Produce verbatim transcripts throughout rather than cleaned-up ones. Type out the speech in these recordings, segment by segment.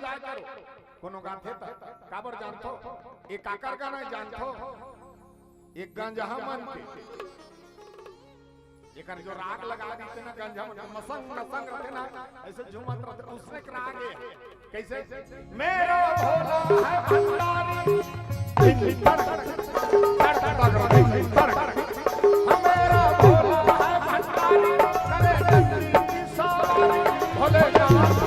जाय करो। कोनो गाथे त काबर जानथो? ए काकर गाना जानथो? एक गंजहा मन के। एकर जो राग लगा देथे ना, गंजहा मन के मसंग मसंग रथे ना, ऐसे झूमत रथे, उसने एक राग हे। कैसे? मेरा भोला है भंडारी, धिन धड़क, धड़क, धड़क, धिन धड़क। मेरा भोला है भंडारी, करे जल्दी की सवारी, भोलेनाथ।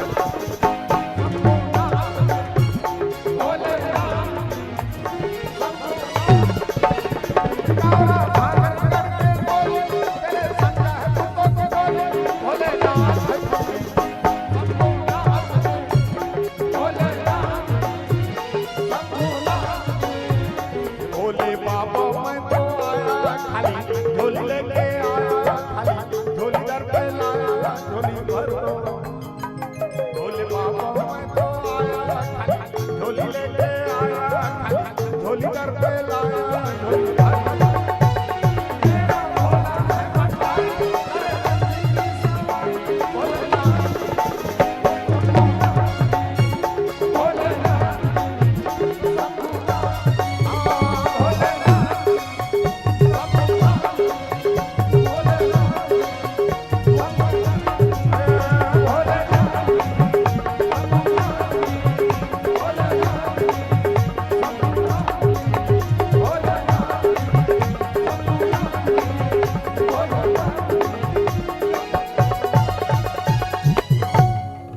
भोले बाबा, मैं तो आया खाली झोली लेके आया, खाली झोली दर पे लाया, झोली भर दो। भोले बाबा, मैं तो आया खाली झोली लेके आया, खाली झोली दर पे लाया, झोली भर दो।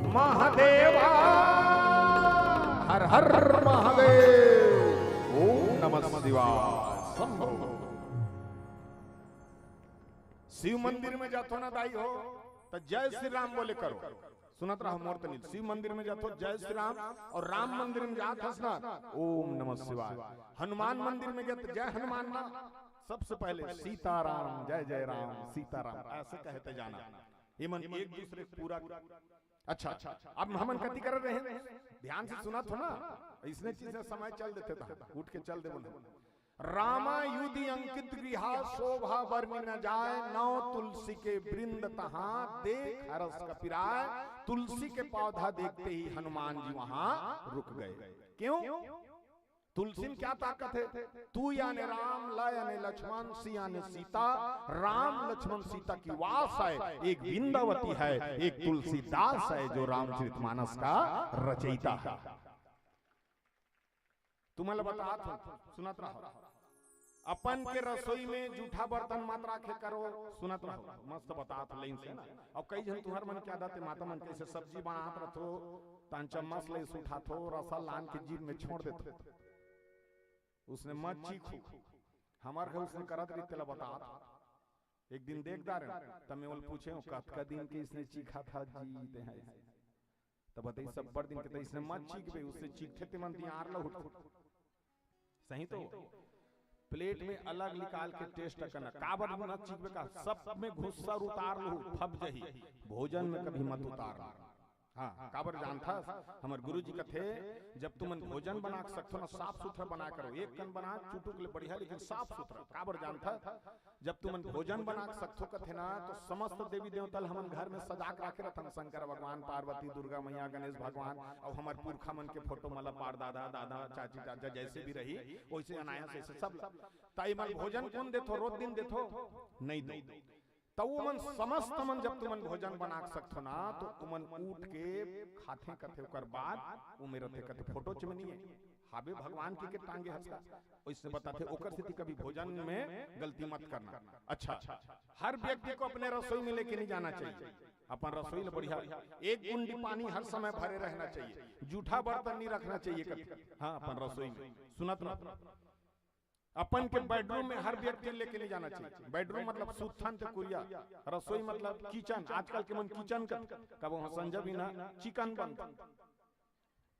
महादेवा, हर हर महादेव, ओम नमः शिवाय, शंभो। शिव मंदिर में जाथो ना दाई हो, त जय श्री राम बोले करो। सुनत रहो मोर तनी, शिव मंदिर में जाथो, जय श्री राम, और राम मंदिर में जात हस ना, ओम नमः शिवाय। हनुमान मंदिर में गए त जय हनुमान ना, सबसे पहले सीताराम, जय जय राम, सीताराम, ऐसे कहते जाना। ये मन एक दूसरे के पूरा। अच्छा, अब हमन कति कर रहे हैं, ध्यान से सुनत हो ना, इसने चीज से समय चल देथे त उठ के चल देबो ना। रामायुधि अंकित गृहा, शोभा बरनि न जाय, नौ तुलसी के वृंद तहाँ, देख हरष कपिराय। तुलसी के पौधा देखते ही हनुमान जी वहां रुक गए। क्यों? तुलसी में क्या ताकत है? तू यानी राम, ल यानी लक्ष्मण, सी यानी सीता। राम लक्ष्मण सीता की वास है, एक वृंदावती है, एक तुलसीदास है, जो रामचरितमानस का रचयिता है। तुमन ल बतात हो, सुनत रहो। अपन के रसोई में जूठा बर्तन मत राखे करो, सुनत रहो, मस्त बतात हो लेन से ना। अब कई झन तुहर मन के आदत हे, माता मन कइसे सब्जी बनात रथो, तहन चम्मच ले उठाथो, रसा लान के जीभ में छोड़ देथो। उसने मत चीखू, हमर घर उसने करत रही, तेला बतात। एक दिन देख डारेंव, त मैं ओला पूछेंव, "कतका दिन के इसने चीखा था जी, ते हैं?" त बताइस, "अब्बड़ दिन के।" त इसने मत चीखबे, उसने चीखथे ते मन तियार ल उठथे। सही तो प्लेट में अलग निकाल के टेस्ट करना, काबर मत चीखबे का, सब में घुस्सा उतार लू, फब जही, भोजन में कभी मत उतार लू। हाँ, काबर जानथस, हमर गुरुजी कथे, जब तुमन भोजन बना के सकथो ना, साफ सुथरा बना करो, एक कन बना, चुटुक ले बढ़िया, लेकिन साफ सुथरा। काबर जानथस, जब तुमन भोजन बना के सकथो कथे ना, तो समस्त देवी देवता ल हमन घर में सजा के राखे रथन, शंकर भगवान, पार्वती, दुर्गा मैया, गणेश भगवान, अउ हमर पुरखा मन के फोटो, मतलब परदादा, दादा, चाची, चाचा, जैसे भी रही, वैसे अनायास ऐसे सब ल। त एमन भोजन कोन देथो? रोज दिन देथो? नहीं दो। त उमन समस्त मन जब तुमन भोजन बना के सकथो ना, तो उमन उठ के खाथे कथे, ओकर बाद उमे रथे कथे, फोटो च में नहीं है, हाबे भगवान के, के टांगे हस का, ओइसने बताथे, ओकर सेती कभी भोजन में गलती मत करना। अच्छा, हर व्यक्ति को अपने रसोई में लेके नहीं जाना चाहिए। अपन रसोई ल बढ़िया, एक गुंडी पानी हर समय भरे रहना चाहिए, जूठा बर्तन नहीं रखना चाहिए कभी। हाँ, अपन रसोई में सुनत रहो, अपन के बेडरूम में हर व्यक्ति लेके नहीं जाना चाहिए। बेडरूम मतलब सुथन ते कुरिया, रसोई मतलब किचन। आजकल के मन किचन कर, कब वहाँ संजय भी ना चिकन बनता।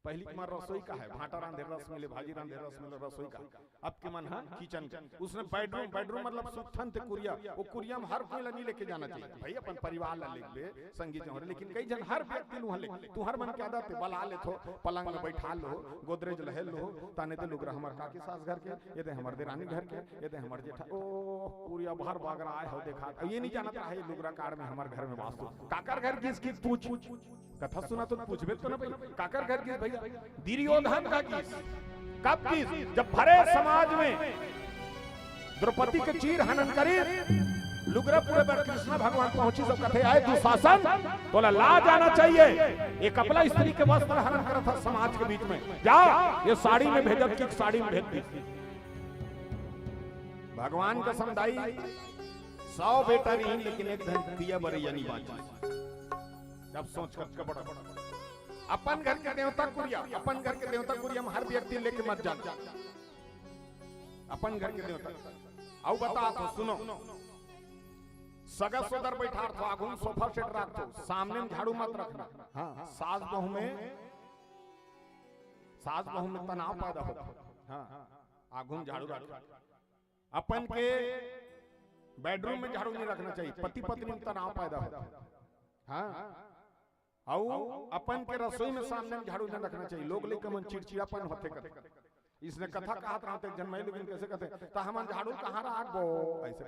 पहली के मन रसोई का है, भाटा रांधे रस मिले, भाजी रांधे रस मिले, रसोई का। अब के मन, हाँ, किचन का। उसने बेडरूम, बेडरूम मतलब सुथन ते कुरिया, वो कुरिया में हर कोई ला नहीं लेके जाना चाहिए। भाई अपन परिवार ला लेके, संगी जौहर, लेकिन कई झन हर व्यक्ति ला उहाँ लेके, तुहर मन के आदत हे, बला लेथो, पलंग में बैठा लो, गोदरेज लहे लो, ताने ते लुगरा हमर काकी सास घर के, ये दे हमर देरानी घर के, ये दे हमर जेठा, ओ, कुरिया भर बगरा आए हो देखा, अब ये नहीं जानत रहे लुगरा काड़ में हमर घर में वास्तु। काकर घर गिस गिस पूछ, कथा सुना तो पूछबे तो ना भाई, काकर घर गिस भाई, दुर्योधन का किस, कब किस? जब भरे समाज में द्रौपदी के चीर हनन करी, लुगरा पूरे बर कृष्णा भगवान पहुंची, सब कथे, "आए दुशासन, तोला लाज आना चाहिए, ये कपला स्त्री के वस्त्र हनन करत ह समाज के बीच में, जा ये साड़ी में भेजत की साड़ी में भेज दी।" भगवान का समदाई सौ बेटा नहीं, लेकिन एक धन दिया बरैया नहीं बांची। जब सोच कर के बड़ा अपन घर के देवता कुरिया, अपन घर के देवता कुरिया में हर व्यक्ति लेके मत जाना। अपन घर के देवता। अउ बता तो सुनो, सगा सोदर बैठार थो, आगू में सोफा सेट रख थो, सामने में झाड़ू मत रखना। हाँ, सास बहू में, सास बहू में तनाव पैदा होता। हाँ, आगू में झाड़ू रख। अपन के बेडरूम में झाड़ू नहीं रखना चाहिए, पति पत्नी में तनाव पैदा होता। हाँ, अउ अपन के रसोई में सामने में झाड़ू नहीं रखना चाहिए, लोग लइका मन चिड़चिड़ापन होथे करथे। इसने कथा कहत रहते एक जन मैं, लेकिन कैसे कहते, "त हमन झाड़ू कहाँ राखबो?" ऐसे,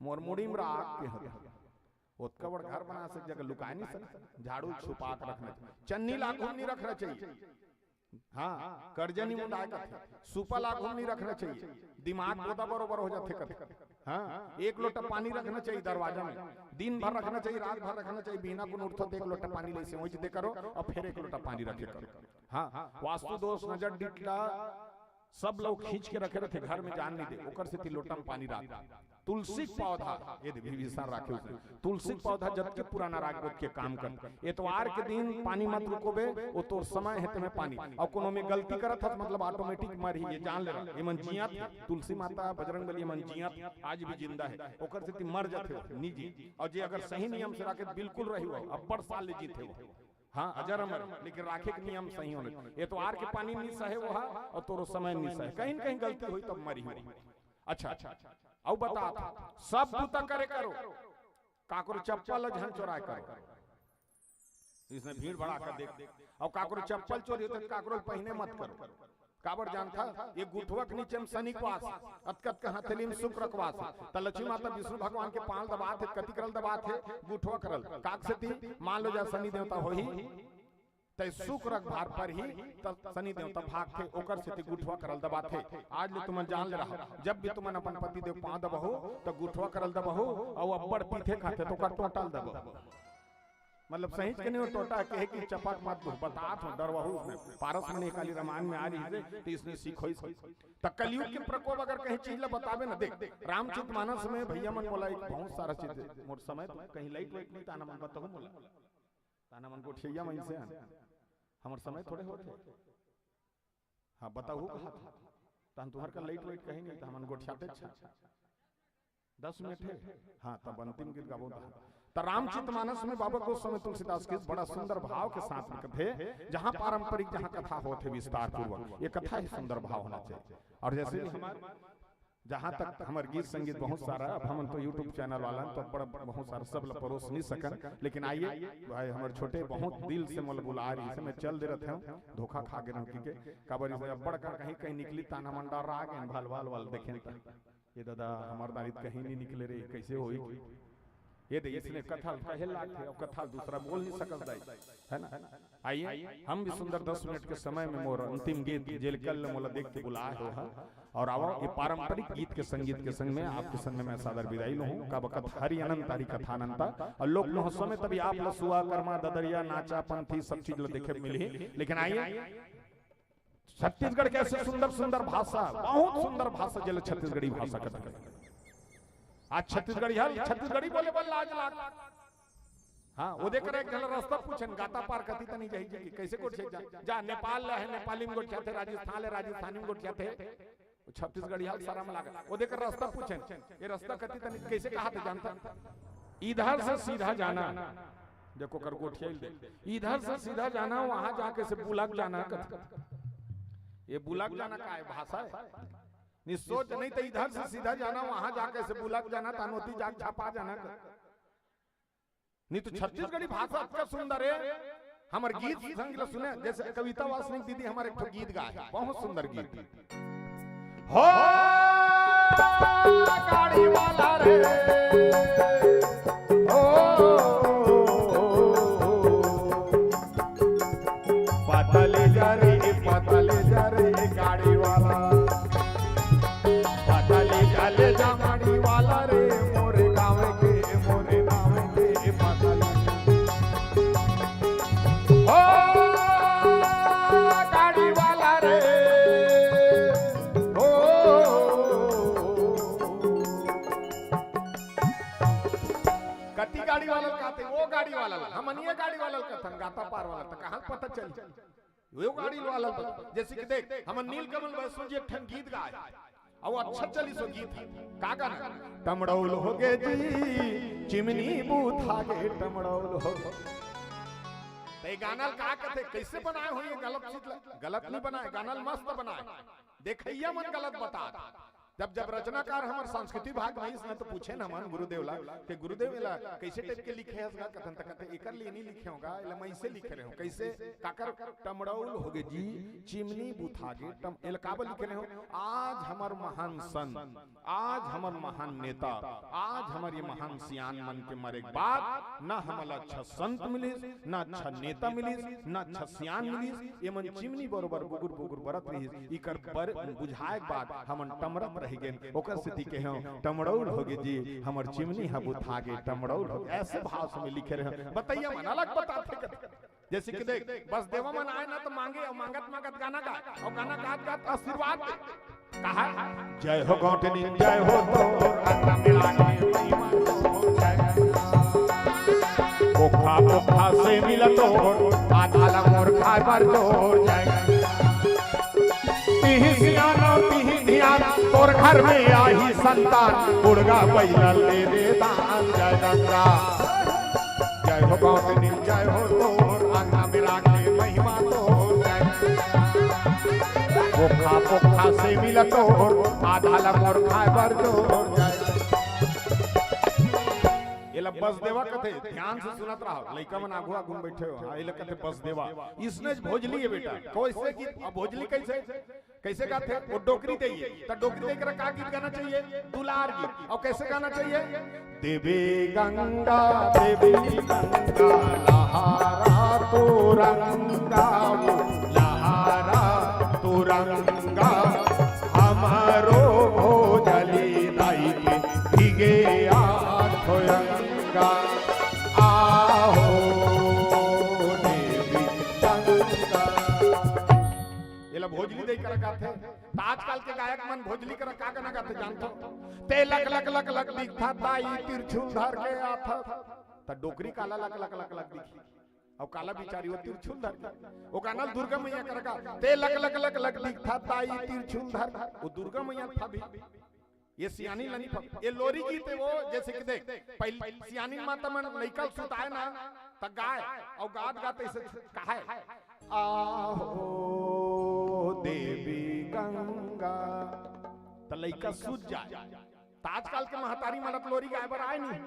"मोर मुड़ी में राख के हरे।" ओतका बड़ घर बना सक जगह लुकाए नहीं सकता, झाड़ू छुपा के रखना चाहिए। चन्नी ला आगू नहीं रखना चाहिए। हाँ, करजनी मुंडाए कथे, सुपा ला आगू नहीं रखना चाहिए। दिमाग बोदा बरोबर हो जाथे कथे। हाँ, एक लोटा पानी रखना चाहिए दरवाजा में, दिन भर रखना चाहिए, रात भर रखना चाहिए। बिहना कुन उठथो त एक लोटा पानी ले से ओइच दे करो अउ फिर एक लोटा पानी रखे करो। हाँ, वास्तु दोष, नजर डिटला, सब लोग खींच के रखे रहते, घर में जान नहीं दे, ओकर सेती लोटा में पानी राख। तुलसी के पौधा, ये दे विभीषण राखे उसने, तुलसी के पौधा जतके पुराना राख ओतके काम कर। एतवार के दिन पानी मत रुकोबे, वो तोर समय हे तेमे पानी। अउ कोनो में गलती करत हस, मतलब ऑटोमेटिक मरही, ये जान लेना। एमन जियत हे, तुलसी माता, बजरंग बली, एमन जियत हे, आज भी जिंदा हे, ओकर सेती मर जाथे वो, नी जी। अउ जे अगर सही नियम से राखे, बिल्कुल रही वो, अब्बड़ साल ले जीथे वो। हाँ, अजर अमर, लेकिन राखे के नियम सही होने। एतवार के पानी नी सहे वो हा, अउ तोरो समय नी सहे। कहीं न कहीं गलती होई तब मरही वो। अच्छा, अउ बता, सब बूता करे करो, काकरो चप्पल ल झन चोराए करो। इसने भीड़ भड़ाका देख, अउ काकरो चप्पल चोरी होथे त काकरो ल पहिने मत करो। काबर जानथा, ये गुठवा के नीचे में शनि के वास, अतका अतका हथेली में शुक्र के वास। त लक्ष्मी माता विष्णु भगवान के पांव दबात हे, कति करल दबात हे, गुठवा करल। काक सेती, मान लो जा शनि देवता होही, तै शुक्र के भार परही, त शनि देवता भागथे, ओकर सेती गुठवा करल दबाथे। आज ले तुमन जान ले रहा, जब भी तुमन अपन पति देव पांव दबहू, त गुठवा करल दबहू, अउ अब्बड़ पीथे खाथे, त ओकर टोटा ल दबहू। मतलब सहीच के नहीं हो टोटा, कहे कि चपक मत दो, बतात हो, डरवहू उसने। पारस मणि काली रामायण में आ रही है, त इसने सीखो इसको। त कलयुग के प्रकोप अगर कहीं चीज ला बताबे ना, देख, रामचरित मानस में भैया मन मोला एक बहुत सारा चीज दे। मोर समय तो कहीं लाइट वाइट नहीं, ताना मन बताहू मोला। ताना मन गोठिया मन से आन। हमर समय थोड़े होथे। हाँ, बताहू कहा था। तहन तुहर का लाइट वाइट कहीं नहीं, त हमन गोठियाते अच्छा। दस मिनट हे। हाँ, तब अंतिम गीत गाबो त। त रामचरित मानस में बाबा गोस्वामी तुलसीदास के बड़ा सुंदर भाव के साथ में कथे, जहाँ पारंपरिक, जहाँ कथा होत हे विस्तार पूर्वक, ये कथा ही सुंदर भाव होना चाहिए। अउ जैसे भी हमारे, जहाँ तक हमर गीत संगीत बहुत सारा, अब हमन तो YouTube चैनल वाला हन, तो बड़ा बहुत सारा सब ल परोस नहीं सकन, लेकिन आइए भाई, हमर छोटे बहुत दिल से मोला बुला रही से, मैं चल दे रहते हूँ, धोखा खा गे रहूँ कि के, काबर इसे अब्बड़ का कहीं कहीं निकली, ताना मन डरा गे, भलवाल वाल देखें त। ये दादा, हमर दारी त कहीं नहीं निकले रे, कैसे होई? ये दे, इसने कथा ल कहे लागथे, अब कथा ल दूसरा बोल नहीं सकस दाई, है ना? आइए, हम भी सुंदर दस मिनट के समय में मोर अंतिम गीत, जेल कल मोला देख के बुलाए हो हा, अउ आवो, ये पारंपरिक गीत के संगीत के संग में आपके संग में मैं सादर विदाई लूँ। का बखत हरि अनंत हरि कथा अनंता, अउ लोक महोत्सव में तभी आप ल सुआ, कर्मा, ददरिया, नाचा, पंथी, सब चीज ल देखे मिली। लेकिन आइए, छत्तीसगढ़ के ऐसे सुंदर सुंदर भाषा, बहुत सुंदर भाषा, जेला छत्तीसगढ़ी भाषा कथे। आज छत्तीसगढ़ी हल, छत्तीसगढ़ी बोले बर लाज लाग। हाँ, वो देख रहे एक झन रस्ता पूछन, गाता पार कति तनी जाही जी, कैसे गोठिया जा? जा, नेपाल ले हे, नेपाली में गोठियाथे, राजस्थान ले, राजस्थानी में गोठियाथे। वो छत्तीसगढ़ी हल शरम लागे। वो देख रस्ता पूछन, ये रस्ता कति तनी कैसे कहाथे जानथा? इधर से सीधा जाना, देखो कर गोठिया दे, इधर से सीधा जाना, वहां जाके से बुलक जाना कथे। ये बुलक जाना का है? भाषा है? नहीं सोच नहीं तो इधर से सीधा जाना, वहां जाके से बुलक जाना, तानोती जाके छपा जाना कथे। नहीं तो छत्तीसगढ़ी भाषा अतका सुंदर है। हमर गीत संग ल सुने, जैसे कविता वासनिक दीदी हमर एक ठो गीत गाए, बहुत सुंदर गीत। हो गाड़ी वाला रे, हो पातल ले जा रे, पता ले जा रे, गाड़ी वाला। पता ले जा, ले जा गाड़ी वाला रे, मोरे गाँव के, मोरे गाँव के, पता ले जा। ओ गाड़ी वाला रे, ओ। कति गाड़ी वाला ल कहते, ओ गाड़ी वाला ल, हमन ये गाड़ी वाला ल कथन, गाता पार वाला, त कहाँ पता चली? वो गाड़ी वाला ल पता। जैसे कि देख, हमन नीलकमल वैष्णव जी एक ठन गीत गाए, अउ अच्छा चलिस वो गीत ह। का गाना? टमड़ौल होगे जी, चिमनी बुथा गे, टमड़ौल होगे। त ये गाना ल का कथे, कैसे बनाए हो ये गलत चीज ल? गलत नहीं बनाए, गाना ल मस्त बनाए। देखइया मन गलत बतात। जब, जब रचनाकार हमर संस्कृति विभाग में आइस न, तो पूछेन हमन गुरुदेव ला कि गुरुदेव, एला कैसे टाइप के लिखे हस गा? कथन त कथे, एकर लिए नहीं लिखे हों गा, एला मैं ऐसे लिखे रहे हूँ। कैसे? काकर? टमड़ौल होगे जी, चिमनी बुथा गे टम-, एला काबर लिखे रहे हूँ? आज हमर महान संत, आज हमर महान नेता, आज हमर ये महान सियान मन के मरे के बाद न हमला अच्छा संत मिलिस, न अच्छा नेता मिलिस, न अच्छा सियान मिलिस। ये मन चिमनी बरोबर बुगुर बुगुर बरत रहिस, इकर बर बुझाए के बाद हमन टमरत रहि गेन। ओकर सेती कहेंव, टमड़ौल होगे जी, हमर चिमनी ह बुथा गे, टमड़ौल होगे। ऐसे भाव से मैं लिखे रहे हूँ। बतइया मन अलग बताथे कथे। जैसे कि देख, बसदेवा मन आए ना तो मांगे, अउ मांगत मांगत गाना गाए, अउ गाना गात गात आशीर्वाद दे। कहा, जय हो गौंटनी, जय हो तोर, अंगना में लागे महिमा तोर, जय। पोखा पोखा से मिल तोर, आधा ला मोर खाए बर जोर, जय। तिही सियानो, तिही धियान, तोर घर में आही संतान, उड़गा बैला ले दे दान, जय गंगा। जय हो गौतमी, जय हो तोर, अंगना में लागे महिमा तोर, जय। पोखा पोखा से मिल तोर, आधा ला मोर खाए बर जोर, जय। एला बसदेवा कथे, ध्यान से सुनत रहो, लइका मन आगू आगू में बैठे हो। हाँ, एला कथे बसदेवा। इसने भोजली है बेटा, कैसे कि, अब भोजली कैसे? कैसे गाथे? वो डोकरी दे ये। त डोकरी दे कर का गीत गाना चाहिए? दुलार गीत। और कैसे गाना चाहिए? देवी गंगा, देवी गंगा, लहरा तुरंगा, लहरा तुरंगा, हमारो भोजली दाई के भीगे आठो अंगा। आहो देवी गंगा। एला भोजली दे कर गाथे। त आजकल के गायक मन भोजली कर का गाना गाथे जानथो? ते लक लक लक लक दिखथा दाई तिरछुल धर के आथा। त डोकरी काला लक लक लक लक दिखी? अउ काला बिचारी वो तिरछुल धर के। वो गाना ल दुर्गा मैया कर गा। ते लक लक लक लक दिखथा दाई तिरछुल धर। वो दुर्गा मैया था भी। ये सियानी लनी फक। ये लोरी गीत है वो, जैसे कि देख, पहले सियानी माता मन लइका ल सुताए ना, त गाए, अउ गात गात ऐसे कहाए, आहो देवी गंगा, त लइका सुत जाए। त आजकल के महतारी मन ल त लोरी गाए बर आए नहीं,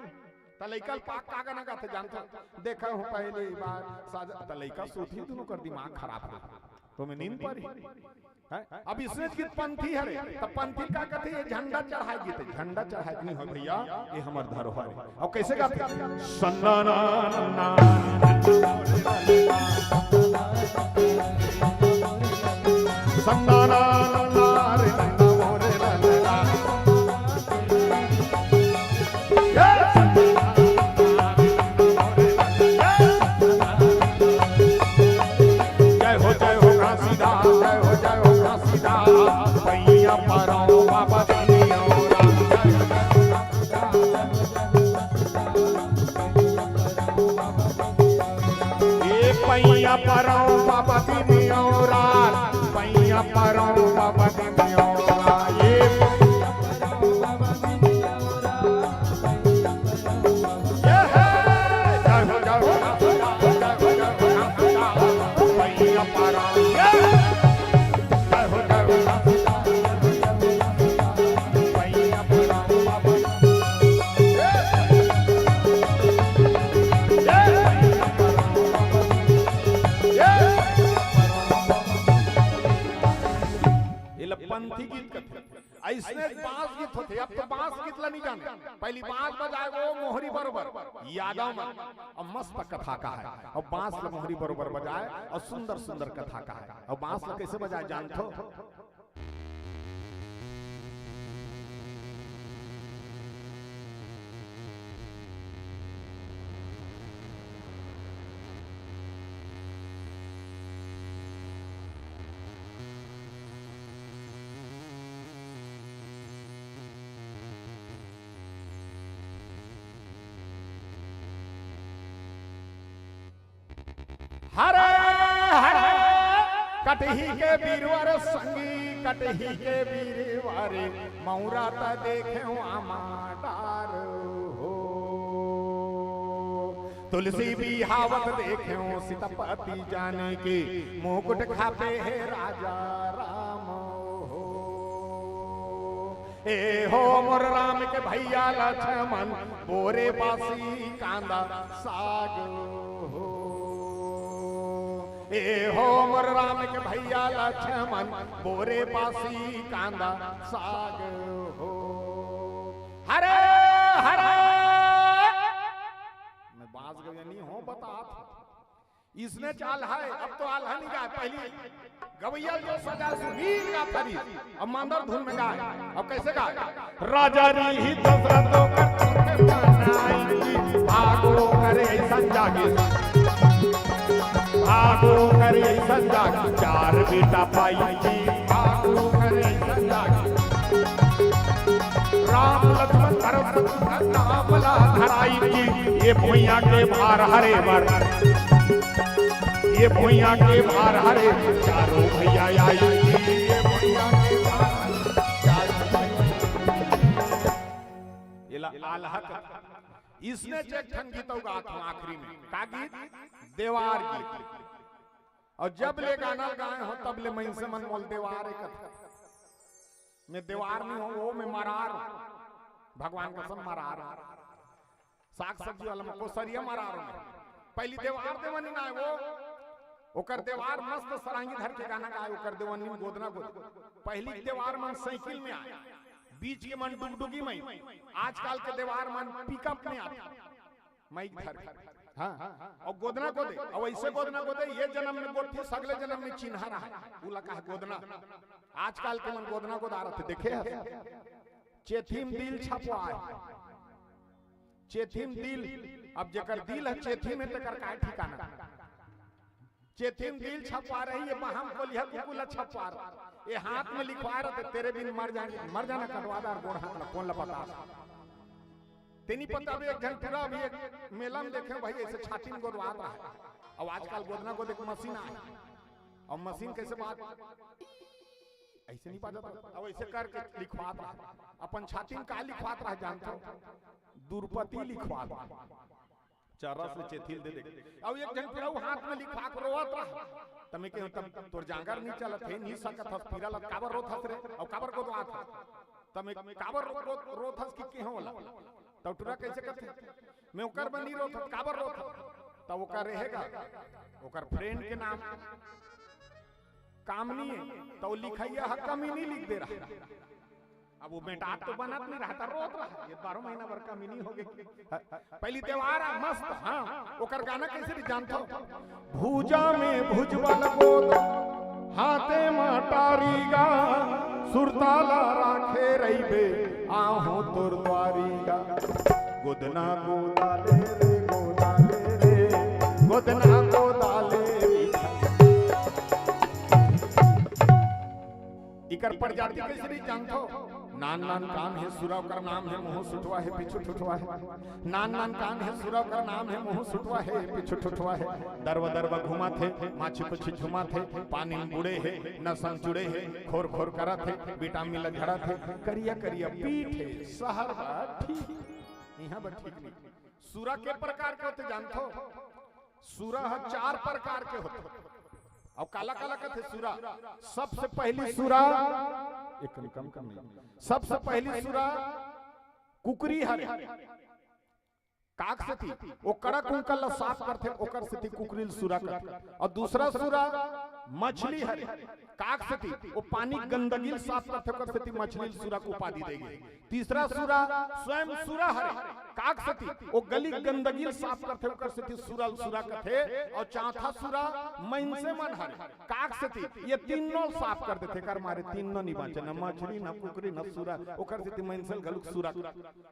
त लइका ल पाक का गाना गाथे जानथो? देखा हूँ पहली बार साजा, त लइका सुत ही दुनों कर दिमाग खराब हो, तो मैं नींद पर ही। हैं? अब इसने की पंथी हरे, त पंथी का कथे? ये झंडा चढ़ाए गीत, झंडा चढ़ाए नहीं हो भैया, ये हमर धरोहर है। अब कैसे गाथे? सन्ना ना ना ना। सन्ना ना ना ना रे नन्ना मोरे नन्ना। जय हो, जय हो घासीदास, जय हो, जय हो घासीदास, पैया परो बाबा दुनिया। ए पैया परो बाबा दुनिया, पैया परो बाबा दुनिया। एला पंथी गीत कथे। अइसने बांस गीत होथे। अब तो बांस गीत ला नहीं जाने, पहली बांस बजाए वो मोहरी बरोबर, यादव मन। अब मस्त कथा कहाय, अब बांस ला मोहरी बरोबर बजाए और सुंदर सुंदर कथा कहाय। अब बांस ला कैसे बजाए जानथो? हरे हरे कटही के बीरवर संगी, कटही के बीरवर, मौरा त देखेंव आमा डार हो। तुलसी बिहावत देखेंव सीतापति जानकी, मुकुट खापे हे राजा राम हो। ए हो मोर राम के भैया लक्ष्मण, बोरे बासी कांदा साग हो। ए हो मोर राम के भैया लक्ष्मण, बोरे बासी कांदा साग हो। हरे हरे। मैं बांस गवइया नहीं हों, बतात हों। इसने चाल है, अब तो आल्हा नहीं गाय, पहली गवैया जो सजा सुनील का फरी, अब मांदर धुन में गाय। अब कैसे गाय? राजा रीहि दशरथ ओकर पुत्र बनाई, भागो करे संजागी, भागो करे संजागी, चार बेटा पाई जी, भागो करे संजागी। राम लक्ष्मण भरत शत्रुघ्न नाम ला धराई जी, ये भुइयां के भार हरे बर, ये भुइयां के भार हरे, चारों भैया आई जी, ये भुइयां के भार हरे, चारों भैया। एला आल्हा कथे। इसने एक ठन गीत अउ गात हों आखिरी में। का गीत? देवार गीत। अउ जब ले गाना ल गाए हों, तब ले मइनसे मन मोला देवार कथे। मैं देवार नहीं हों, वो मैं मरार हों। भगवान कसम मरार हों। साग सब्जी वाला में कोसरिया मरार हों। पहली देवार देवनी ना आय वो, ओकर देवार मस्त सरांगी धर के गाना गाय, ओकर देवनी में गोदना गोद। पहली देवार मन साइकिल में आय, बीच के मन डुगडुगी में, आजकल के देवार मन पिकअप में आथे। माइक धर के। हाँ। अउ गोदना गोदे, अउ ऐसे गोदना गोदे, ये जन्म में गोदथे, सगले जन्म में चिन्हा रहा। उला कहा गोदना। आजकल के मन गोदना गोदा रथे, देखे हस? चेथी म दिल छपवाए। चेथी म दिल, अब जेकर दिल है चेथी में, तेकर काय ठिकाना। चेथी म दिल छपवा रही, ये बाहम कोलिहा कुकुला छपवा रहा। ये हाथ में लिखवा रहा, तेरे बिन मर जाएंगे, मर जाना कटवा दार गोड़ हाथ ला, कौन ला बता। तेनी पता भी एक झन टूरा भी एक मेला में देखे भाई, ऐसे छाती में गोदवात रहा। अब आजकल गोदना गोदे के मशीन आए, और मशीन कैसे बात, ऐसे नहीं बाजत रहा। अब ऐसे करके लिखवात रहा, अपन छाती में का लिखवात रहा जानथो? दुर्पति लिखवात रहा। चरस ले चेथिल दे दे। अउ एक झन पिरऊ हाथ में लिखवा के रोवत रहा। त मैं कहूं, "तब तोर जांगर नहीं चलत हे, नहीं सकत हस, पीरा लत काबर रोत हस रे? अउ काबर गोदवात हस?" त मैं, "काबर रो-, रो-, रोत हस कि केहो ला?" त टुरा कैसे कहथे, "मैं ओकर बर नहीं रोत हस, काबर रोत हस?" त ओकर रहेगा, ओकर फ्रेंड के नाम कामनी है, त वो लिखैया ह कमी नहीं लिख दे रहा। अब वो बेटा तो बनत नहीं रहा, त रोत रहा। ये बारह महीना भर कमी नहीं होगे। पहली त्योहार आ, मस्त, हाँ। ओकर गाना कैसे भी जानथो? भुजा में भुजबल गोद, हाथे म टारी गा, सुरताला राखे रहिबे, आहूं तोर द्वारी गा। गोदना गोदाले रे, गोदाले रे, गोदना गोदाले रे। इकर प्रजाति कैसे नहीं जानथो? नान नान कान हे सुरा ओकर नाम हे, मुंह सुठवा हे, पीछू ठुठवा हे। नान नान कान हे सुरा ओकर नाम हे, मुंह सुठवा हे, पीछू ठुठवा हे। दरवा दरवा घुमाथे, माछी पुछी झुमाथे, पानी में बुड़े हे, नसन जुड़े हे, खोर खोर करत हे, विटामिन ल झड़त हे, करिया करिया पीठ हे, सहर बा ठीक, इहां बा ठीक नहीं। सुरा के प्रकार के होथे जानथो? सुरा ह चार प्रकार के होथे। अउ काला काला कथे सुरा? सबसे पहली सुरा, एक कम कम नहीं, सबसे पहली सुरा कुकरी हरे। काक सेती ओ कड़ा कुंकल ला साफ करथे, ओकर सेती कुकरी ल सुरा कथे। अउ दूसरा सुरा मछली हरे। काक सेती ओ पानी गंदगी ल साफ करथे, ओकर सेती मछली ल सुरा के उपाधि दे गे। तीसरा सुरा स्वयं सुरा हरे, काक सेती ओ गली गंदगी ल साफ करथे, ओकर सेती सुरा ल सुरा कथे। अउ चौथा सुरा मइनसे मन हरे, काक सेती ये तीनों ल साफ कर देथे, एकर मारे तीनों नी बांचे, न मछली, न कुकरी, न सुरा, ओकर सेती मइनसे ल घलुक सुरा।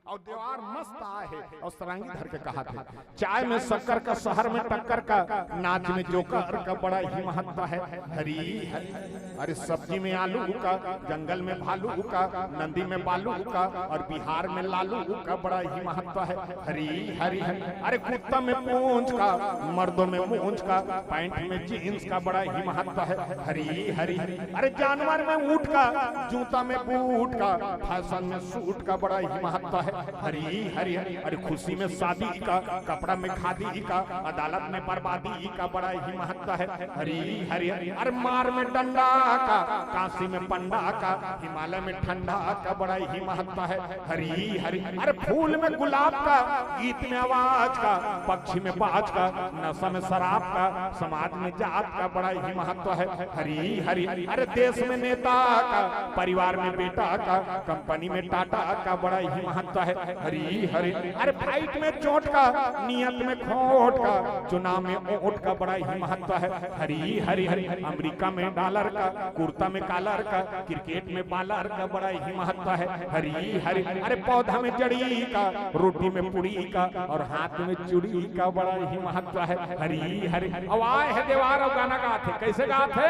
अउ देवार मस्त आय हे, अउ सरांगी धर के कहाथे, चाय में शक्कर का, शहर में टक्कर का, नाच में जोकर का बड़ा ही महत्व है। हरी हरी, अरे सब्जी में आलू का, जंगल में भालू का, नदी में बालू का, और बिहार में लालू का बड़ा ही महत्व है। हरी हरी हरी, अरे कुत्ता में पूंछ का, मर्दों में मूंछ का, पैंट में जींस का बड़ा ही महत्व है। हरी हरी हरी, अरे जानवर में ऊंट का, जूता में बूट का, फैशन में सूट का बड़ा ही महत्व है। हरी हरी हरी, अरे खुशी में शादी का, कपड़ा में खादी का, अदालत में बर्बादी का बड़ा ही महत्व है। हरी हरी हरी, अरे मार में डंडा का, काशी में पंडा का, हिमालय में ठंडा का बड़ा ही महत्व है। हरी हरी, अरे फूल में गुलाब का, गीत में आवाज का, पक्षी में बाज का, नशा में शराब का, समाज में जात का बड़ा ही महत्व है। हरी हरी, अरे देश में नेता का, परिवार में बेटा का, कंपनी में टाटा का बड़ा ही महत्व है। हरी हरी, अरे फाइट में चोट का, नियत में खोट का, चुनाव में वोट का बड़ा ही महत्व है। हरी हरी हरी, अमेरिका में डॉलर का, कुर्ता में कॉलर का, क्रिकेट में बॉलर का बड़ा ही महत्व है। हरी हरी, अरे पौधा में जड़ी का, रोटी में पुड़ी का, और हाथ में चूड़ी का बड़ा ही महत्व है। हरी हरी, अउ आय हे देवार अउ गाना गाथे, कइसे गाथे?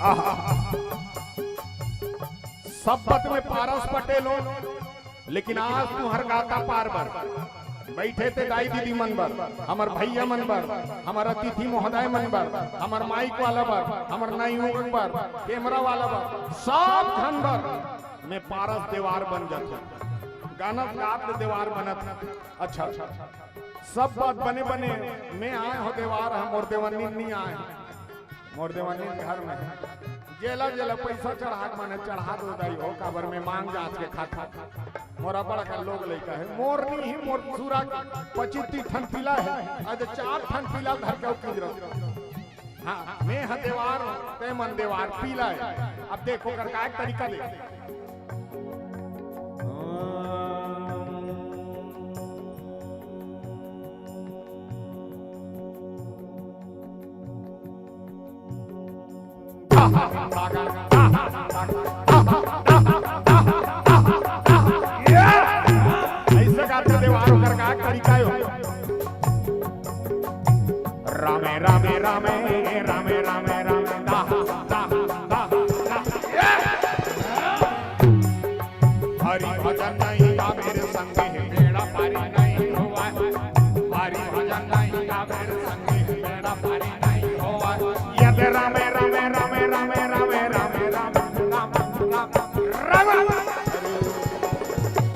आहा। सब्बत में पारस पटेल हो, लेकिन आज तुंहर गाता पार बर, बइठे ते दाई दीदी मन बर, हमर भइया मन बर, हमर अतिथि महोदय मन बर, हमर माइक वाला बर, हमर नाई बर, कैमरा वाला बर, सब झन बर में पारस देवार बन जाथे। गाना गात ले देवार बनत। अच्छा, सब बात बने बने, में आय हों देवार, हम मोर देवन्नी नी आय। मोर देवन्नी घर में जेला जेला पइसा चढ़ा के माने चढ़ा दो दाई हो, काबर में मांग जात के खात। मोर अब्बड़ अकन लोग लइका हे, मोर नी ही, मोर सुरा पच्चीस तीस ठन पीला हे, आज चार ठन पीला धर के अउ किंजरत। हाँ, में ह देवार, ते मन देवार पीला हे। अब देखो कर का एक तरीका दे। अइसे गाथे देवार, ओकर का तरीका हे? रामे, रामे, रामे, रामे, रामे, रामे, दा, दा, दा, दा। हरि भजन नहीं गावे रे संगी, बेड़ा पारी नहीं होवय। हरि भजन नहीं गावे रे संगी, बेड़ा पारी नहीं होवय। यदि रामे, रामे, रामे, राम, राम, राम, राम।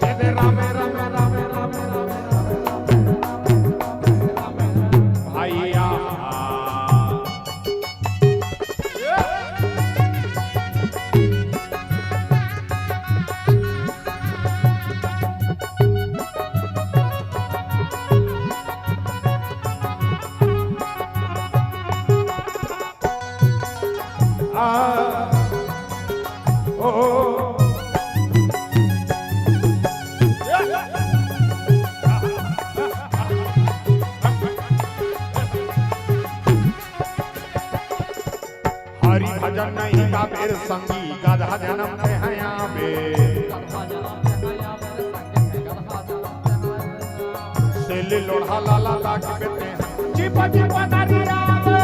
यदि रामे, रामे, रामे, राम, राम, राम, राम। भैया। आ, ओ, ओ। हरि भजन नहीं गावे रे संगी, गधा जनम ते हैं आवे। सेले लोढ़ा लाला दाग बेते हैं, चिपा चिपा नारी आवे।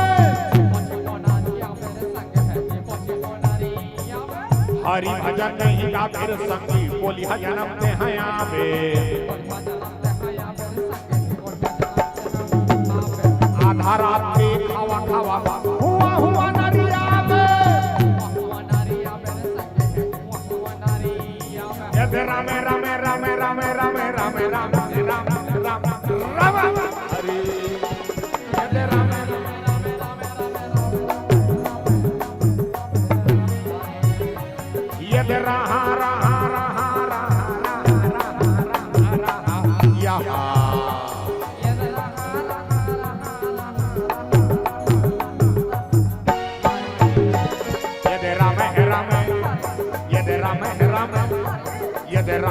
हरि भजन नहीं गावे रे संगी, बोलिहा जनम ते हैं आवे। आधा रात के खावा खावा हुआ हुआ नरिया में। ये दे रामे, रामे, रामे, रामे, रामे, रामे, राम, राम, राम, राम। हरि। ये दे रामे, रामे, रामे, रामे, रामे, राम। ये दे रहा, रहा, रहा, रहा, रहा, रहा, रहा।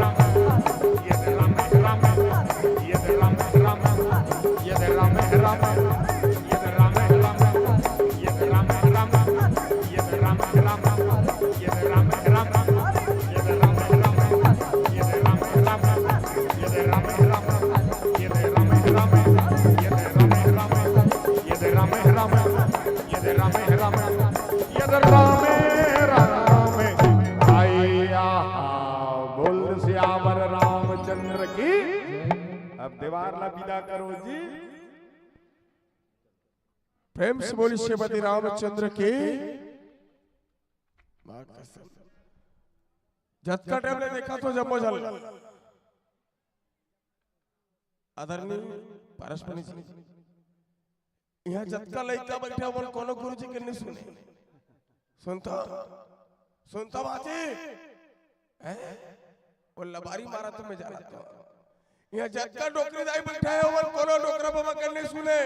रामे रामे, यद रामे रामे, यद रामे रामे, यद रामे रामे। आया, बोल सियावर रामचंद्र की। अब देवार ला विदा करो जी। प्रेम से बोली श्रीपति रामचंद्र की। जतका टाइम ले देखा तो जम्मो झन आदरणीय पारसपनी जी, इहाँ जतका लइका बइठे, ओमन कोनो गुरु जी के नइ सुने। सुनता, सुनता बाजी? हैं? वो लबारी मारा तो मैं जाना तो। इहाँ जतका डोकरी दाई बइठे हे, ओमन कोनो डोकरा बाबा के नइ सुने।